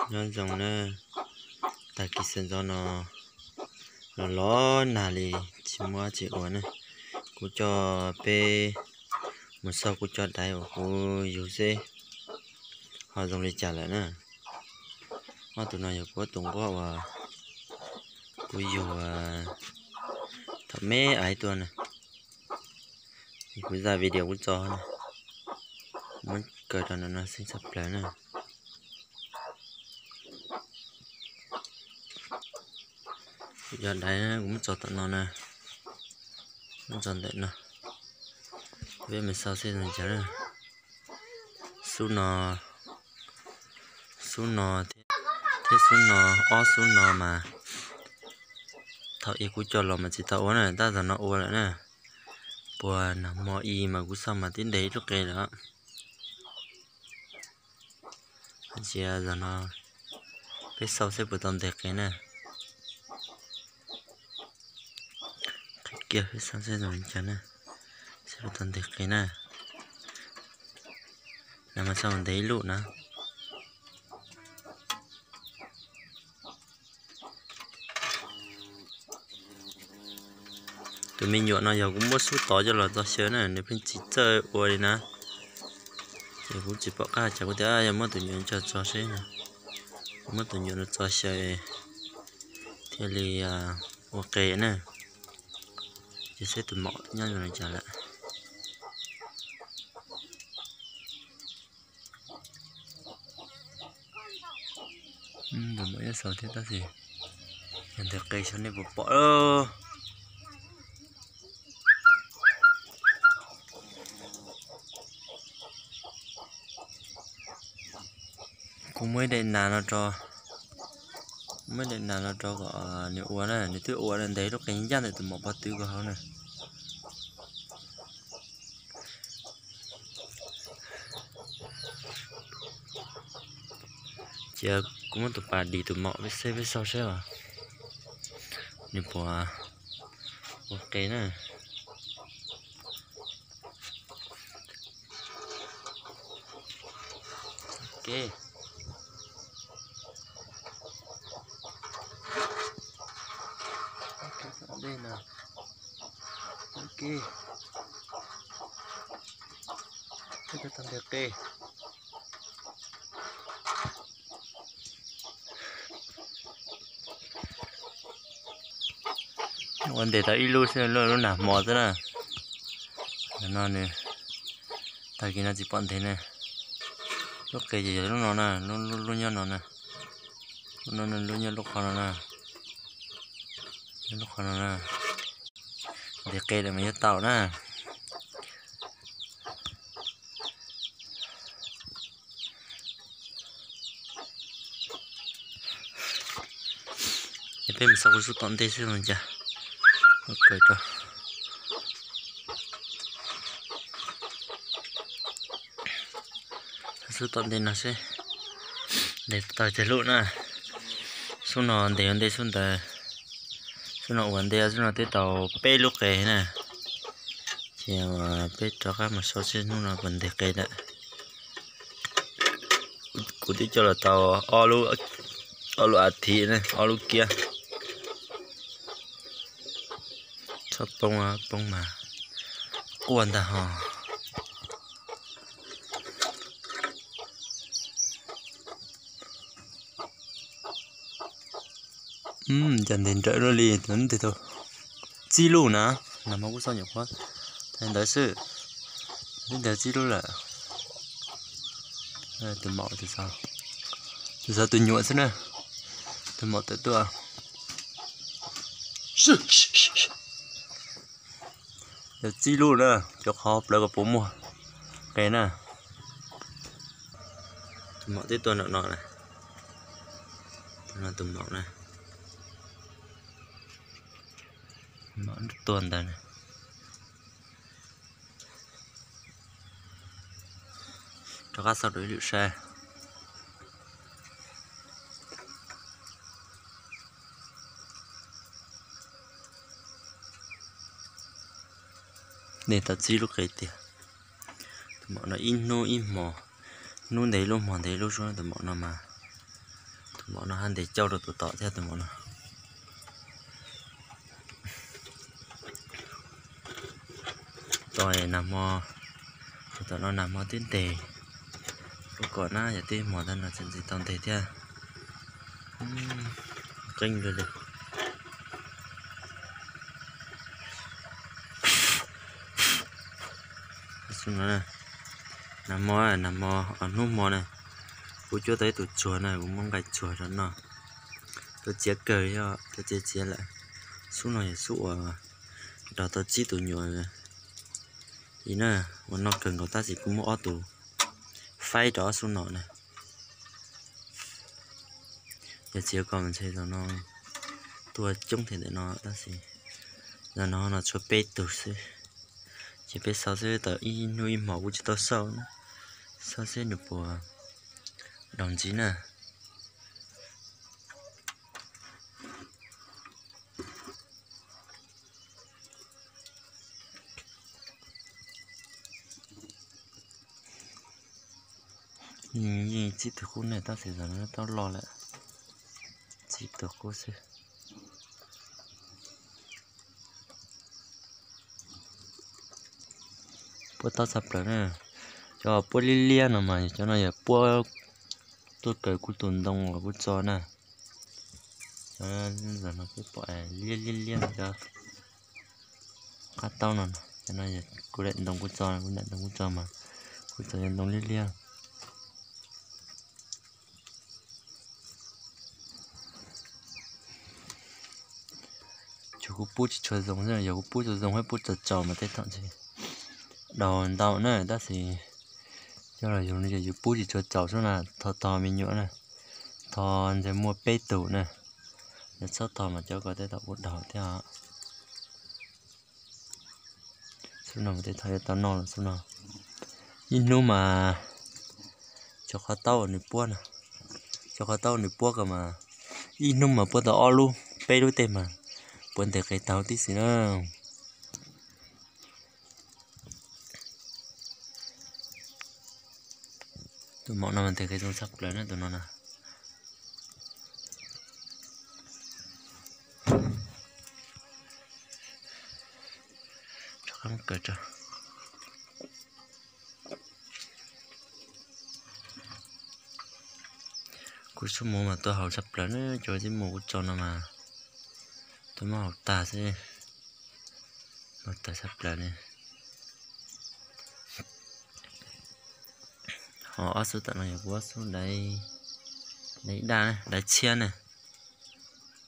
Nyob zoo na, tag kis sawv ntxov no los los nag li, tsis muaj dab tsi ua na. Kuv coj peb mus xauj kuv cov daiv uas kuv yug seb ho zoo li cas lawm na. Ob tug no yog kuv ob tug nquab uas kuv yug thaum me aiv tuaj na. Kuv zaj video kuv tso na, muab kaw rau no no xeeb tshaj plaws na. Kuv cov daiv kuv muab tso tom no na, muab tso ntawm no, peb mus xauj seb zoo li cas na. Xub no, xub no thiab xub no, ob xub no mas thaum ub kuv coj los mas tsis tau ua na, tab zaum no ua lawm na. Puag nag hmo i mas kuv xauj mas twb ntes ib lub qe lawm. Cia zaum no peb xauj seb puas tau ntes qe na. Qhib kiag peb xauj seb zoo li cas na, seb puas tau ntes qe na. Nag mas xauj ntes ib lub na. Tus me nyuam no yog kuv muab xub tod coj los txog xyaw na, nws pheej tsis txawj ua li na. Ces kuv tsis pom qab cas, kuv tias yog muab tus nyuam coj txog seb, muab tus nyuam no txog xyaw thiaj li ua qe na. Ces seb tus maum nyob zoo li cas lawm. Tus maum nyob saud thiab tab sis yog ntawm qe xyov nej puas pom. Kuv muab ib daim nas no rau, muab ib daim nas no rau kom nws ua na, nws twb ua ntes lub qe ncaj ntawm tus maum pob tw ko hauv na. Cia kuv muab tus pas dim tus maum peb seb peb xauj seb os, nws puas ua qe na. Qe. Ua ntes tau ib lub xwb, lub nag hmo xwb na. No nws, tag kis no tsis pom ntes na. Lub qe ces yog lub no na, lub nyob no na. Lub no, lub nyob lub qhov no na. Lub qhov no na. Ntes qe lawm mas yuav tau na. Peb mus xauj kuv xub tom ntej seb zoo li cas. Kaw rau xub tom ntej no seb ntes tau cov lub na. Xub no ntes ua ntej xub ntawd, xub no ua ntej xub no twb tau peb lub qe na. Ces peb rov qab mus xauj seb hnub no puas ntes qe lawm. Kuv twb coj los tau ob lub, ob lub a thiv, ob lub kiab. Txhob poob, poob mas quaj ntag ho. Cas ntes nrawm luaj li, tus ntes tau tsib lub na. Nag hmo kuv xauj nyuam qhuav thaij ntawd xwb, twb ntes tsib lub lawm. Tus maum, tus xov, tus nyuam xwb na. Tus maum tawm tuaj. Yog tsib lub na, cov qhov plawv kom puas muaj qe na. Tus maum twb tuaj nram no na. Tus maum na, maum tuaj ntawd na. Rov qab xauj rau ib lwm saib. Ntes tau tsib lub qe tiag. Tus maum no ib hnub ib hmos, hnub ntes ib lub hmo ntes ib lub, tus maum no mas Mov no haj ntes cauj rau tus tom thiab tus mov no. Tos nag hmo, tus tom no nag hmo twb ntes, kuv kom na yog twb hmo tag no tseem tsis tau ntes thiab. Qeeb li li. Nag hmo, nag hmo, hnub hmo na, kuv cuab tau ib tug tsuag na, kuv muab nqaij tsuag rau noj. Tuaj txiav kawg, yog tuaj txiav txiav lawm. Xub no yog xub uas nrog tau tsib tus nyuam li na, uas noj kawg nkaus tab sis kuv muab ob tug faib rau ob xub no na. Yog txiav kom mas ntshe zaum no tuaj coob thiab ntawm no tab sis zaum no no tshuav peb tug xwb. Ces peb xauj xwb, tau ib hnub ib hmos kuv tsis tau xauj, xauj seb nws puas daug ntxiv na. Yeej tsib tug qub ne tab sis zaum no tau loj lawm, tsib tug qub xwb. Puab tob tshaj plaws na. Cov puab liab liab no mas cov no yog puab tuaj kaws kuv tus ntoo uas kuv tso na. Cov no peb pom liab liab liab cov qab taub no, cov no yog kuv daim ntoo kuv tso, kuv daim ntoo kuv tso mas kuv tso yog ntoo liab liab. Tsuas kuv pub tsis tshua zoo xwb, yog kuv pub tshua zoo thiab pub txaus txaus mas tej thaum ntshe daug ntau na, tab sis coj los yus no ces yus pub tsis tshua txaus xwb na, thov thov me nyuam na, thov ntshe muaj peb tug na, yog txhob thov mas cov ko tej thaum kuj daug thiab os. Xub no mas tej thaum yuav tau noj lawm xub no. Ib hnub mas cov qhov taub nws puab na, cov qhov taub nws puab ko mas ib hnub mas puab tau ob lub peb lub tej mas puav ntes qe taug tib si na. Tus maum no mas ntes qe zoo tshaj plaws na tus no na. Kuv xub mus mas tuaj haus tshaj plaws na, cov tib mus kuv tso no mas tuaj muab haus tag xwb, haus tag tshaj plaws li. Ho ob xub tom no yog kuv ob xub daiv daj, daiv tshiab na,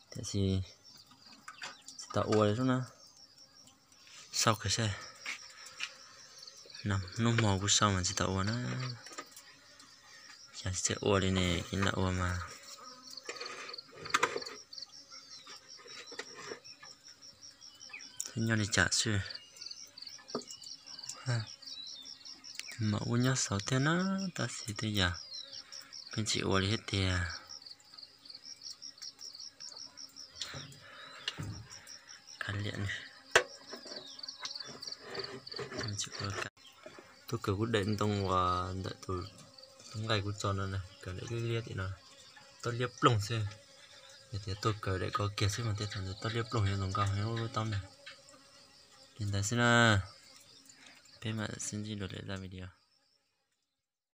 tiam sis tsis tau ua li xwb na. Xauj kawg saib, hnub hmo kuv xauj mas tsis tau ua na. Xyov tsis ua li ne, kev lam ua mas nyob li cas xwb. Mam ua nyob xauv thiab na, tab sis tej yam pheej tsis ua li thiab tiag. Tuaj kawg kuv daim ntoo uas ntawm tus nqaij kuv tso no na, kawg daim liab liab tim no, tau liab ploog xwb. Yog tias tuaj kawg daim ko kiag xwb mas tej thaum ntawd tau liab ploog, yog ntoo nkaus lub taub na. Li ntawd xwb na, peb mam sib ntsib dua lwm zaj video.